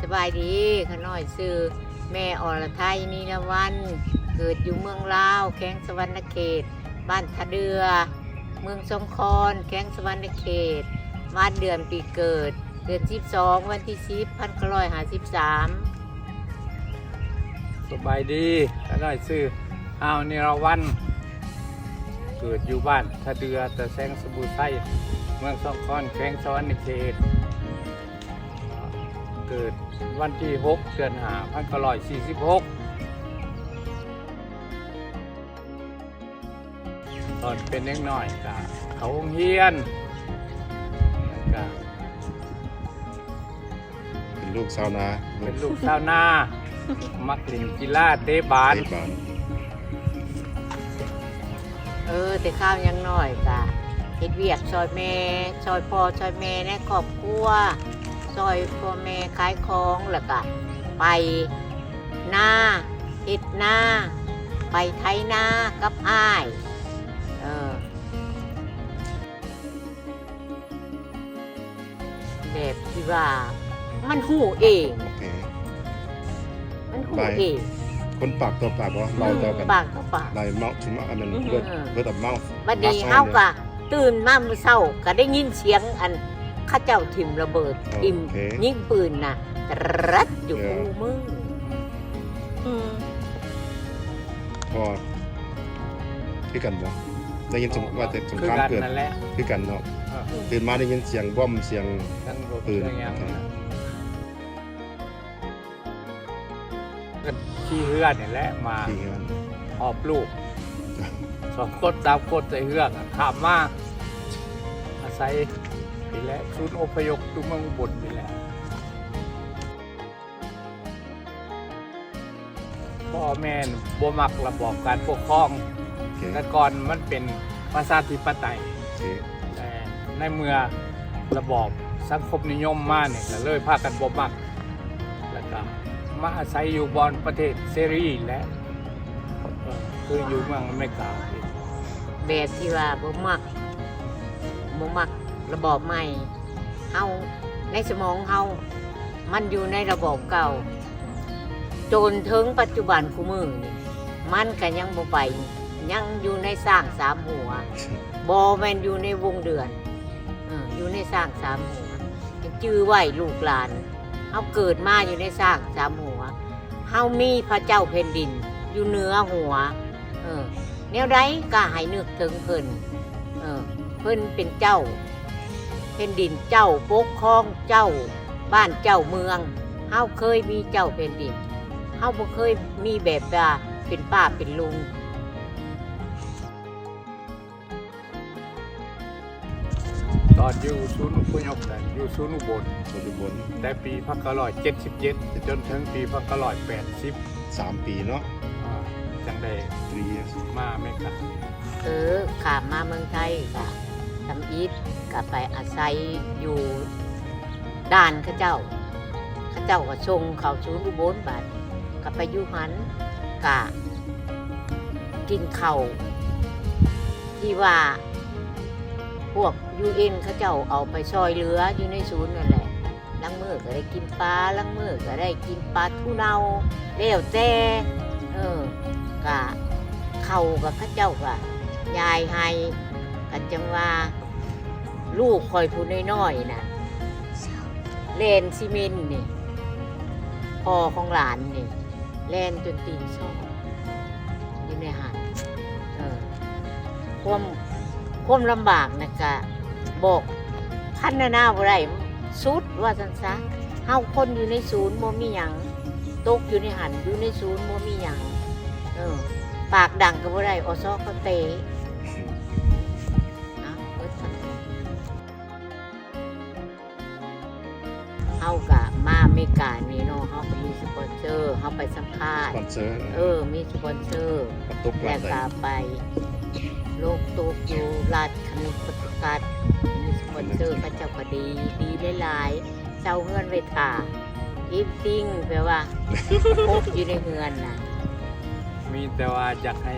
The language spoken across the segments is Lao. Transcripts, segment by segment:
ສະບາຍດີ ຂ້ານ້ອຍຊື່ແມ່ ອລະໄທ ນີລະວັນ ເກີດຢູ່ເມືອງລາວ ແຂວງສະຫວັນນະເຂດ ບ້ານທ່າເດື່ອ ເມືອງຊອງຄອນ ແຂວງສະຫວັນນະເຂດ ວານເດືອນປີເກີດ ເດືອນສິບສອງ ວັນທີສິບ ພັນເກົ້າຮ້ອຍຫ້າສິບສາມ. ສະບາຍດີ ຂ້ານ້ອຍຊື່ ອາວ ນີລະວັນ ເກີດຢູ່ບ້ານທ່າເດື່ອ ຕາແສງ ສະບູໄຊ ເມືອງຊອງຄອນ ແຂວງສະຫວັນນະເຂດ ເກີດວັນທີຫົກ ເດືອນຫ້າ ພັນເກົ້າຮ້ອຍສີ່ສິບຫົກ. ຕອນເປັນເດັກນ້ອຍກະເຂົ້າໂຮງຮຽນ ແລ້ວກະ ເປັນລູກຊາວນາ ເປັນລູກຊາວນາ ມັກຫຼິ້ນກິລາເຕະບານ ເຕະບານ. ເອີ ແຕ່ຄາວຍັງນ້ອຍກະເຮັດວຽກຊ່ອຍແມ່ ຊ່ອຍພໍ່ ຊ່ອຍແມ່ໃນຄອບຄົວ ຊ່ອຍພໍ່ແມ່ຂາຍຂອງ ແລ້ວກະໄປນາ ເຮັດນາ ໄປໄຖນາກັບອ້າຍ ເອີ. ແບບທີ່ວ່າມັນຮູ້ເອງ ໂອເຄ ມັນຮູ້ເອງ ຄົນປາກຕໍ່ປາກບໍ່ ເວົ້າຕໍ່ກັນ ປາກຕໍ່ປາກ ໄດ້ເມົາ ຖືວ່າອັນນັ້ນ ເບີດ ເບີດອອບເມົາ ບັດນີ້ເຮົາກະຕື່ນມາມື້ເຊົ້າ ກະໄດ້ຍິນສຽງອັນເຂົາເຈົ້າຖິ້ມລະເບີດ ໂອເຄ ຖິ້ມຍິງປືນນະ ຕະຣັດຢູ່ ເອີ ຄູ່ມື້. ອືມ ພໍ ຄືກັນບໍ່? ໄດ້ຍິນສົງ ວ່າແຕ່ສົງຄາມເກີດ ຄືກັນນັ້ນແຫຼະ ຄືກັນເນາະ ເອີ ຕື່ນມາໄດ້ຍິນສຽງບອມ ສຽງປືນ ສຽງຫຍັງ ຂີ່ເຮືອນີ້ແຫຼະມາ ຂີ່ເຮືອ ຫອບລູກ ສອງຄົນ ສາມຄົນໃສ່ເຮືອຂ້າມມາ ອາໄສນີ້ແຫຼະ ສູນອົບພະຍົບຢູ່ເມືອງອຸບົນນີ້ແຫຼະ. ພໍ່ແມ່ບໍ່ມັກລະບອບການປົກຄອງ ໂອເຄ ແຕ່ກ່ອນມັນເປັນປະຊາທິປະໄຕ ໂອເຄ ແຕ່ໃນເມື່ອລະບອບສັງຄົມນິຍົມມານີ້ ກະເລີຍພາກັນບໍ່ມັກ ແລ້ວກະມາອາໄສຢູ່ບ່ອນປະເທດເສລີແຫຼະ ເອີ ຄືຢູ່ເມືອງອາເມລິກາ ແບບທີ່ວ່າບໍ່ມັກ ບໍ່ມັກລະບອບໃໝ່ ເຮົາ ໃນສະໝອງເຮົາ ມັນຢູ່ໃນລະບອບເກົ່າ ຈົນເຖິງປັດຈຸບັນຄູ່ມື້ນີ້ ມັນກະຍັງບໍ່ໄປ ຍັງຢູ່ໃນຊ້າງສາມຫົວ ບໍ່ແມ່ນຢູ່ໃນວົງເດືອນ ເອີ ຢູ່ໃນຊ້າງສາມຫົວ ໃຫ້ຈື່ໄວ້ລູກຫຼານ ເຮົາເກີດມາຢູ່ໃນຊ້າງສາມຫົວ ເຮົາມີພະເຈົ້າແຜ່ນດິນຢູ່ເໜືອຫົວ ເອີ ແນວໃດກະໃຫ້ນຶກເຖິງເພິ່ນ ເອີ ເພິ່ນເປັນເຈົ້າແຜ່ນດິນ ເຈົ້າປົກຄອງ ເຈົ້າບ້ານເຈົ້າເມືອງ ເຮົາເຄີຍມີເຈົ້າແຜ່ນດິນ ເຮົາບໍ່ເຄີຍມີແບບວ່າເປັນປ້າເປັນລຸງ. ຕອນຢູ່ສູນອົບພະຍົບນັ້ນ ຢູ່ສູນອຸບົນ ສູນອຸບົນ ແຕ່ປີພັນເກົ້າຮ້ອຍເຈັດສິບເຈັດ ຈົນເຖິງປີພັນເກົ້າຮ້ອຍແປດສິບ ສາມປີເນາະ ອ່າ ຈັ່ງໄດ້ three years ມາອາເມລິກາ ເອີ ຂ້າມມາເມືອງໄທກະທຳອິດ ກະໄປອາໄສຢູ່ດ່ານເຂົາເຈົ້າ ເຂົາເຈົ້າກະສົ່ງເຂົ້າສູນອຸບົນ ບາດກະໄປຢູ່ຫັ້ນ ກະກິນເຂົ້າທີ່ວ່າພວກ ຢູເອັນ ເຂົາເຈົ້າເອົາໄປຊ່ອຍເຫຼືອຢູ່ໃນສູນນັ້ນແຫຼະ ລາງມື້ກະໄດ້ກິນປາ ລາງມື້ກະໄດ້ກິນປາທູເນົ່າ ແລ້ວແຕ່ ເອີ ກະເຂົ້າກະເຂົາເຈົ້າກະຢາຍໃຫ້ ກະຈັ່ງວ່າ ລູກຂ້ອຍຜູ້ນ້ອຍໆນະ ແລ່ນຊີເມັນນີ້ ພໍ່ຂອງຫຼານນີ້ ແລ່ນຈົນຕີນຊອກຢູ່ໃນຫັ້ນ ເອີ ຄວາມ ຄວາມລຳບາກນະກະບອກພັນນະນາບໍ່ໄດ້ ສຸດວ່າຊັ້ນຊະ ເຮົາຄົນຢູ່ໃນສູນບໍ່ມີຫຍັງ ຕົກຢູ່ໃນຫັ້ນ ຢູ່ໃນສູນບໍ່ມີຫຍັງ ເອີ ປາກດັງກະບໍ່ໄດ້ ອສ ເຂົາເຕະ ເອົາ ເບິດ ເຮົາກະມາອາເມລິການີ້ເນາະ ເຮົາກະມີສະປອນເຊີ ເຮົາໄປສຳພາດ ສະປອນເຊີ ເອີ ມີສະປອນເຊີ ແລ້ວກະໄປລົງໂຕກຢູ່ລັດຄະເນຕິຄັດ ມີສະປອນເຊີ ເຂົາເຈົ້າກະດີ ດີຫຼາຍໆ ເຊົ່າເຮືອນໄວ້ຖ້າ ອີບຕິງ ແປວ່າຄົບຢູ່ໃນເຮືອນນະ ມີແຕ່ວ່າຢາກໃຫ້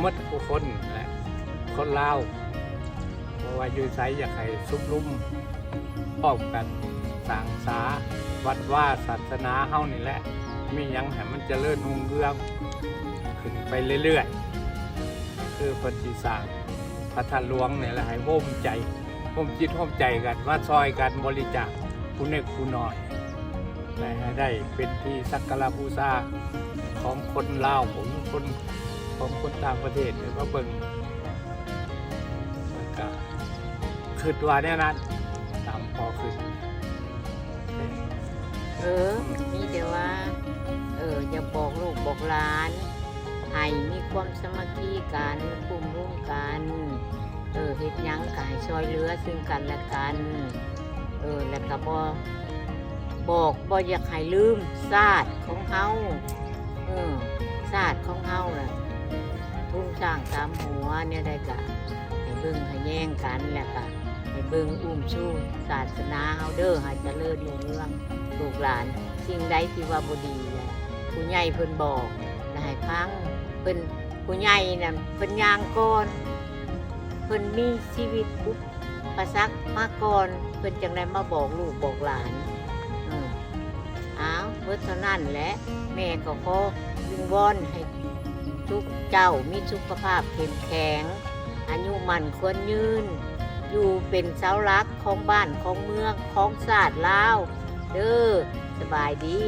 ໝົດທຸກຄົນແຫຼະ ຄົນລາວ ບໍ່ວ່າຢູ່ໃສ ຢາກໃຫ້ຊຸມນຸມ ພ້ອມກັນສ້າງສາວັດວາສາສະໜາເຮົານີ້ແຫຼະ ມີຫຍັງໃຫ້ມັນຈະເລີນຮຸ່ງເຮືອງຂຶ້ນໄປເລື້ອຍໆ ຄືເພິ່ນຊິສ້າງພະທາດຫຼວງນີ້ແຫຼະ ໃຫ້ໂຮມໃຈ ໂຮມຈິດໂຮມໃຈກັນ ມາຊ່ອຍກັນບໍລິຈາກຜູ້ເລັກຜູ້ນ້ອຍ ແລະ ໃຫ້ໄດ້ເປັນທີ່ສັກກາລະບູຊາຂອງຄົນລາວ ຂອງຄົນ ຂອງຄົນຕ່າງປະເທດ ເພິ່ນມາເບິ່ງ ແລ້ວກະຄິດວ່າແນວນັ້ນ ຕາມພໍ່ຄິດ. ເອີ ມີແຕ່ວ່າ ເອີ ຢາກບອກລູກບອກຫຼານ ໃຫ້ມີຄວາມສາມັກຄີກັນ ກຸ້ມຮຸມກັນ ເອີ ເຮັດຫຍັງກະໃຫ້ຊ່ອຍເຫຼືອຊຶ່ງກັນແລະກັນ ເອີ ແລ້ວກະບໍ່ ບອກບໍ່ຢາກໃຫ້ລືມຊາດຂອງເຮົາ ເອີ ຊາດຂອງເຮົານະ ທຸງຊ້າງສາມຫົວ ແນວໃດກະໃຫ້ເບິ່ງໃຫ້ແຍງກັນ ແລ້ວກະໃຫ້ເບິ່ງອຸ້ມຊູ ສາສະໜາເຮົາເດີ ໃຫ້ຈະເລີນຮຸ່ງເຮືອງ ລູກຫຼານ ສິ່ງໃດທີ່ວ່າບໍ່ດີ ແລະ ຜູ້ໃຫຍ່ເພິ່ນບອກ ແລະ ໃຫ້ຟັງ ເພິ່ນ ຜູ້ໃຫຍ່ນັ້ນເພິ່ນຍ່າງກ່ອນ ເພິ່ນມີຊີວິດອຸປະສັກມາກ່ອນ ເພິ່ນຈັ່ງໄດ້ມາບອກລູກບອກຫຼານ. ເອີ ອ້າວ ເບິດເທົ່ານັ້ນແຫຼະ ແມ່ກໍຂໍວິງວອນໃຫ້ທຸກເຈົ້າມີສຸຂະພາບເຂັ້ມແຂງ ອາຍຸໝັ້ນຂວັນຍືນ ຢູ່ເປັນເສົາຫຼັກຂອງບ້ານຂອງເມືອງຂອງຊາດລາວເດີ. ສະບາຍດີ.